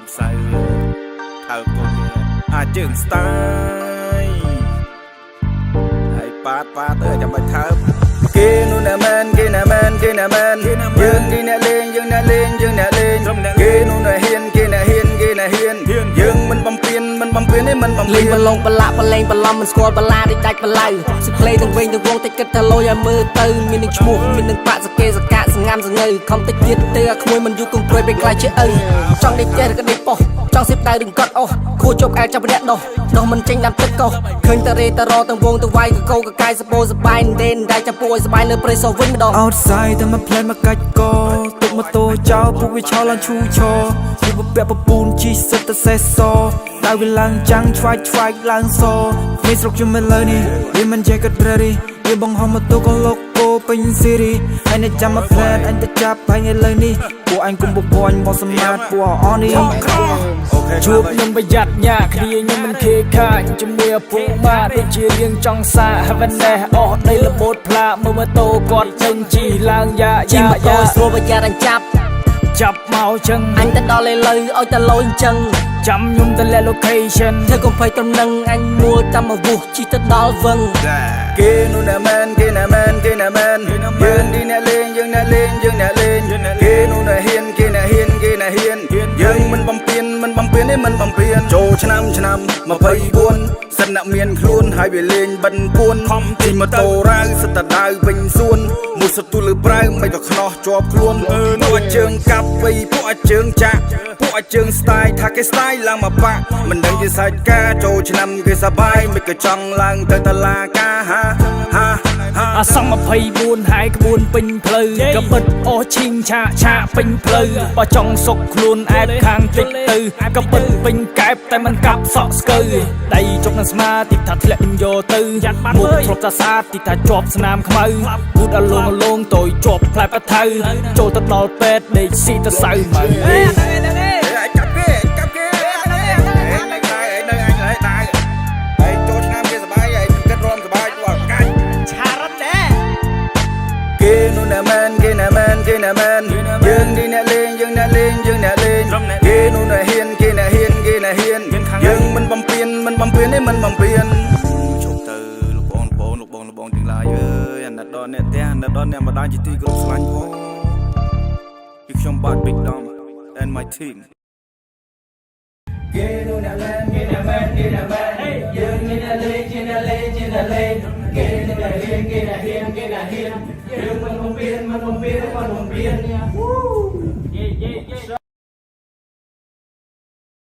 ម្សៅថើបកូនយើងអាចជើង style ហើយប៉ាតប៉ាតទៅចាំបាច់ថើបគេនោះណាមែនគេណាមែនគេណាមែនយើងនេះអ្នកលេងយើងអ្នកលេងយើងអ្នកលេងគេនោះណាហ៊ានគេណាហ៊ានគេណាហ៊ានយើងមិនបំពេញមិនបំពេញទេមិនបំ លេ ពេញ ងបលងបលាក់បលេងបឡំមិនស្គាល់បលាដូចដាច់បលៅសុក្លេទាំងវិញទាំងវងតិចគិតថាលយឲ្យមើលទៅមាននឹងឈ្មោះមាននឹងបាក់សកេសកាសងាំសងើខំតិចទៀតទៅអាក្មួយមិនយូរគង់ព្រួយពេលខ្លាចជាឪចង់ដេកផ្ទះឬក៏ដេកប៉ុស្ចង់សេពដៅឬកត់អស់ខួចជប់អែលចាប់ម្នាក់ដោះដោះមិនចេញដាំទឹកកោះឃើញតារេតារទាំងវងទាំងវាយកកោកកាយសបោសបាយដេនដៃចាប់ពួយសបាយលើព្រៃសោះវិញម្ដង Outside តែមកផ្លែមកកាច់កទុកម៉ូតូចោលពួកវាឆោឡើងឈូឆពួកពពាក់ពពូនជីសិតតែសេះសដៅវាឡើងចាំងឆ្វាយឆ្វាយឡើងសមានស្រុកខ្ញុំមិនលើនេះវាមិនចេះគិត ready វាបងហោះម៉ូតូក៏លោកគោពេញស៊ីរីហើយនៅចាំមកផ្លែអញទៅចាប់ហើយឥឡូវនេះពួកអញគុំបបអញបសមាតពួកអស់នេះ ជួបខ្ញុំប្រយ័ត្នញ៉ាគ្នាខ្ញុំមិនខេខាញជាមួយឪពុកម៉ាដូចជារៀងចង់សាហើយណេះអស់ដីរបូតផ្លាមើលម៉ូតូគាត់ចេញជីឡើងយ៉ា ជិះ យ៉ា ម៉ូតូ យ៉ា ស្រួលប្រយ័ត្នអញចាប់ ចាប់មកចឹង អញទៅដល់ឥឡូវឲ្យតែលយអញ្ចឹង ចាំខ្ញុំទៅលាក់ location ធ្វើកុំភ័យត្រឹមនឹងអញមួលតាមមកវុះជីទៅដល់វឹង គេនោះណាមែនគេណាមែនគេណាមែនយើងនេះអ្នកលេងយើងអ្នកលេងយើងអ្នកលេងគេនោះណាហ៊ានគេណាហ៊ានគេណាហ៊ានយើងមិនបំពេញមិនបំពេញទេមិនបំពេញចូលឆ្នាំឆ្នាំ24សិនអ្នកមានខ្លួនហើយវាលេងបិណ្ឌពួនខំជិះម៉ូតូរ៉ាវសិតតដៅពេញសួនមួយសទូលលើប្រៅមិនក៏ខ្នោះជាប់ខ្លួនពួកអាជើងកាប់វៃពួកអាជើងចាក់ពួកអាជើង style ថាគេ style ឡើងមកបាក់មិនដឹងជាសាច់ការចូលឆ្នាំគេសបាយមិនក៏ចង់ឡើងទៅតឡាការហាហាហា អាសង24ហើយក្បួនពេញផ្លូវកបិតអស់ឈីងឆាកឆាកពេញផ្លូវបើចង់សុកខ្លួនអែបខាងតិចទៅកបិតពេញកែបតែមិនកាប់សក់ស្កើដៃជុកនឹងស្មាតិចថាធ្លាក់យកទៅមុខធ្លាប់តាស្អាតតិចថាជាប់ស្នាមខ្មៅគូតអលងអលងតយជាប់ផ្លែប៉ាថៅចូលទៅដល់ពេទ្យដេកស៊ីទៅសៅម៉ៅ ចាប់គេចាប់គេនៅនៅអញហើយដៅហើយចូលឆ្នាំគេសបាយហើយគិតរំសបាយពួកកាច់ ឆារ៉ាត់ដែរ គេនោះណាមែនគេណាមែនគេណាមែនយើងនេះអ្នកលេងយើងអ្នកលេងយើងអ្នកលេងគេនោះណាហ៊ានគេណាហ៊ានគេណាហ៊ានយើងមិនបំពេញមិនបំពេញទេមិនបំពេញជប់ទៅលោកបងបងលោកបងលោកបងទាំងឡាយអើយអាណិតដល់អ្នកផ្ទះអាណិតដល់អ្នកម្ដាយជាទីគោរពស្រឡាញ់ផងពីខ្ញុំបាទ Big Dom and my team គេនោះអ្នកមែនគេអ្នកមែនគេអ្នកមែនយើងនេះអ្នកលេងជាអ្នកលេងជាអ្នកលេងគេនេះអ្នកហ៊ានគេអ្នកហ៊ានគេអ្នកហ៊ានយើងមិនបំពេញមិនបំពេញមិនបំពេញ